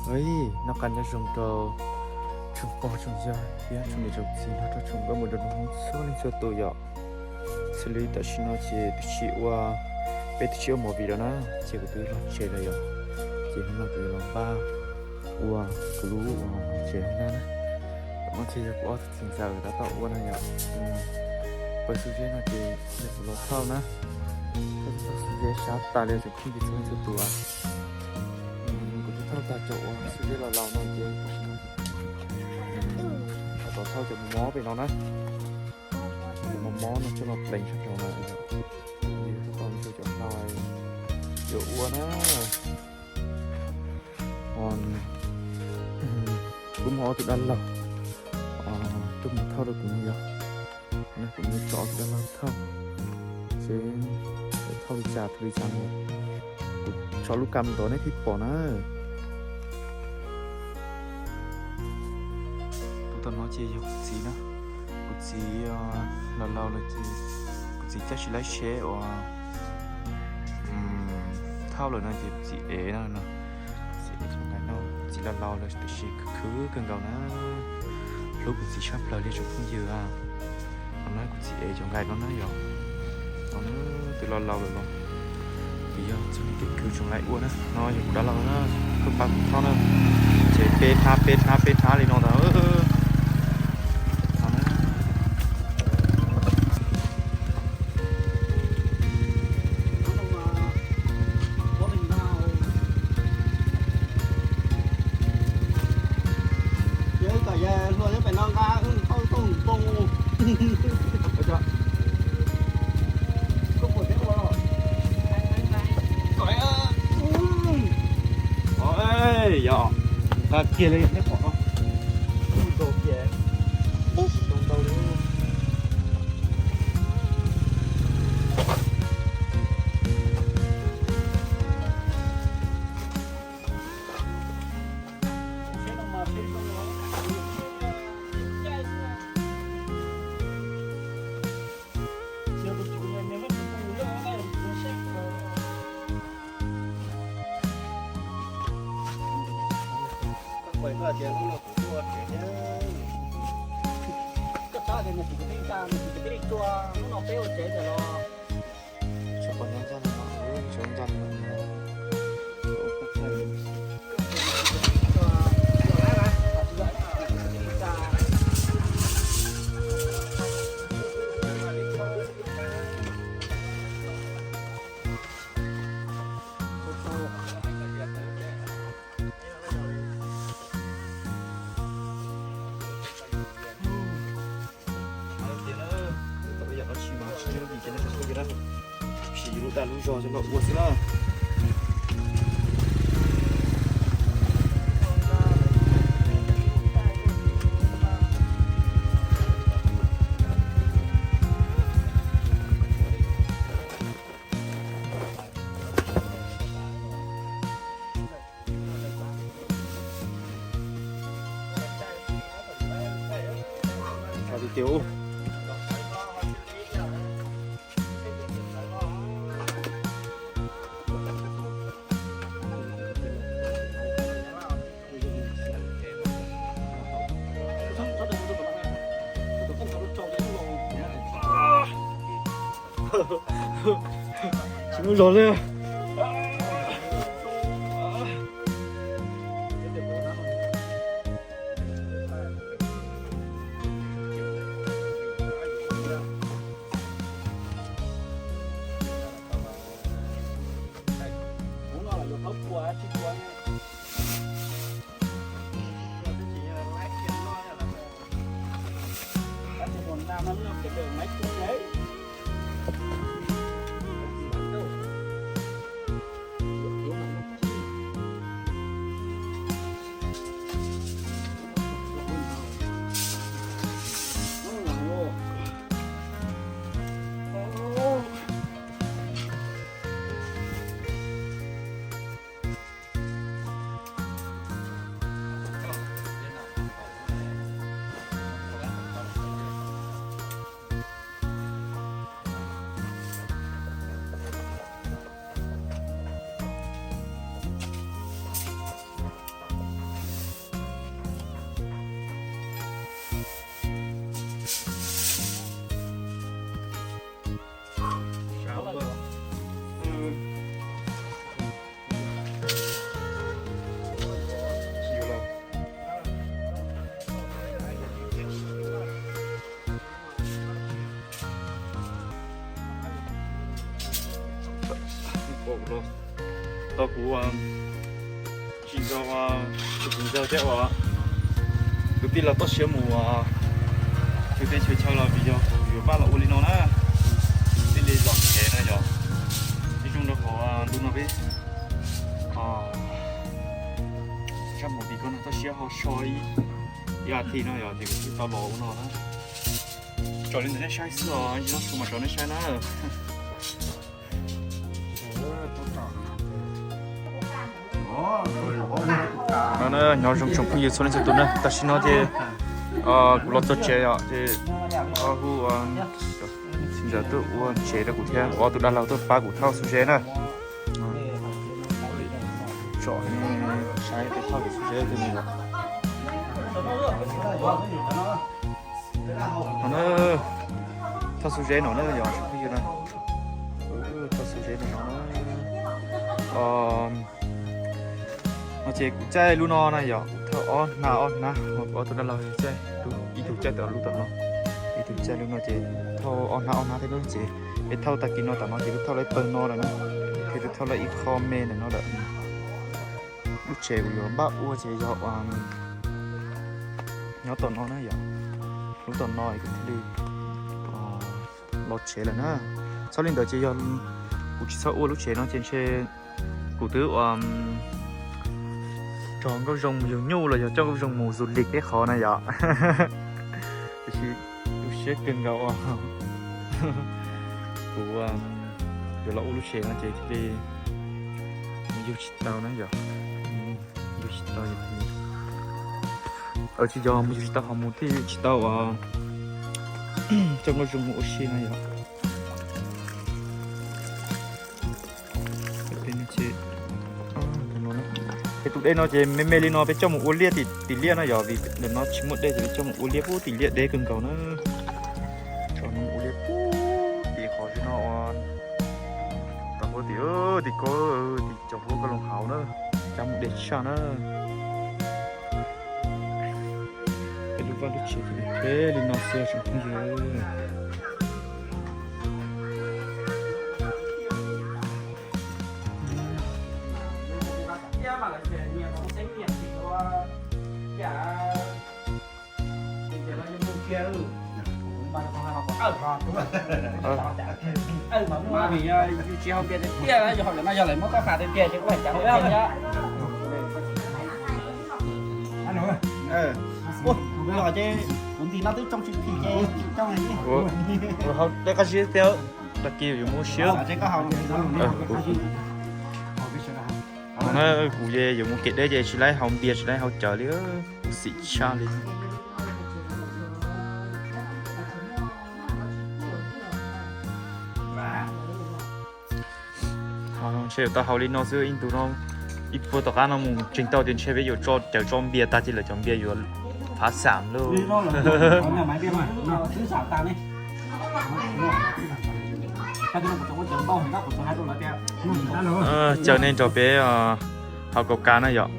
Ej, noj qab nyob zoo rau tsoom pog tsoom yawg thiab tsoom niam tsoom txiv nrog rau tsoom nkauj muam nraug nus Hmoob txhua leej txhua tus yom. Xws li tam sim no ces twb tsis ua, peb twb tsis ua movie lawm na, ces kuv twb los tsev lawm yom. Ces hnub no kuv yuav los npaj ua kuv lub uas tsev hauv na. Tam no ces yog kuv ob tug txiv ntxawm tab tom ua na yom. Pawg xub zeb no ces yog kuv los thauj na. Thauj xub zeb sab tas li tsoom phooj ywg txhua leej txhua tus. Kuv twb thauj tag cov uas xub zeb laus laus no ces tab tom thauj cov mob pem no na. Cov mob mob no coj los pleev sab nraud na. Yog tau cov laus yuav ua na. Kuv muaj ob tug dab laug tuaj mus thauj rau kuv no yom. Kuv muaj tso ob tug dab laug thauj, ces thauj li cas thauj li cas no, kuv tso lub kam ntawd nej thiaj pom na. Tus tom no ces yog kuv txiv na. Kuv txiv laus laus lawm ces kuv txiv caj tsis laib tsheb uas thauj lawm no ces kuv txiv ev no. Kuv txiv ev cov nqaij no, kuv txiv laus laus lawm tiam sis khwv khwv kawg nkaus na. Hlub kuv txiv tshaj plaws li tsoom phooj ywg a. No na kuv txiv ev cov nqaij no na yom. No na, twb laus laus lawm los, ces yog txog li kev khwv tsoom laij ua na. No yog kuv dab laug na, kuv pab kuv thauj na. Ces peb hnab peb hnab peb hnab li no ntag. Yog kom yog luag nyob pem no nqa wb thauj tuaj poob. Yog nqa kiag li neb pom no. Ntau kiag, ntau ntau li. Koj xav tias nws tsis kwv tij tsa, nws tsis kwv tij tua, hnub no peb ua tsev ntawm los. Sim yus lub dag lub zog coj los ua xwb na. Tsis muaj zog li. Tau kuv tsis nco tus kuv nco thiab uas tus tij laug toj siab mus ua txhua teb txhua chaw los vim yog yuav vaj los ua li no na, thiaj li los tsev na yom. Ib zoo rau qhov ntu no peb zaj mus tim koj no toj siab ho so ib, ib as thiv no yom, ces kuv thiaj tau los ua no na. Tso li ntawd nej saib xwb os, tsis tau su mas tso nej saib na. No na, nyob zoo tsoom phooj ywg txhua leej txhua tus na, tam sim no ces kuv los txog tsev yom, ces hu ntxawm tuaj ua tsev rau kuv thiab, ua tus dab laug tuaj pab kuv thauj xuv zeb na. Tsom saib peb thauj xuv zeb tus no. Thauj xuv zeb no na yom, tsoom phooj ywg na. Thauj xuv zeb no no. No ces kuv caij lub no na yom, thauj ob hnab ob hnab, kuv ob tug dab laug caij, ib tug caij tau lub tom no, ib tug caij lub no ces thauj ob hnab ob hnab thiab na ces peb thauj tag kis no tom no ces peb thauj lawm pawg no lawm na, ces peb thauj lawm ib qho me ntawm no lawm. Lub tsev kuv yuav npaj ua ces yog nyob tom no na yom, lub tom no kuv thiaj li los tsev lawm na. Txhob li ntawd ces yog kuv tsis txhob ua lub tsev no ces ntshe kuv twb ua rog nkauj zoo mus yug nyuj los yog coj nkauj zoo mus du lịch tej qhov na yom. Tiam sis tu siab kawg nkaus os. Kuv yuav los ua lub tsev no ces thiaj li mus yug tsis tau na yom. Yug tsis tau, tsis yog mus yug tsis tau, ho mus thiaj tsis tau uas coj nkauj zoo mus ua si na yom. Peb tus dej no ces me me li no peb coj mus ua liaj tim liaj na yom, vim ntawm no tsis muaj dej ces peb coj mus ua liaj pub tim liaj deb kawg nkaus na. Tso mus ua liaj pub tim qhov no, tau huab tim, tim ko, tim cov huab ko loos hauv na, cab mus de tshaj na. Peb lub vaj lub tsev ces peb li no xwb tsoom phooj ywg. Ua, ua hauv dej qab zib thiab, tag kis yuav mus siab. Kuv yuav mus kev deb ces tsis laib haus npias tsis laib haus cawv li, kuv xim tshaj li. Ntshe yuav tau haus li no xwb, ib ntus no ib puag tom qab no mus tseem tau tias ntshe peb yuav tso cawv tso npias tag ces lawv cov npias yuav phav xam lauj. Caw nej nrog peb haus kaus kas na yom.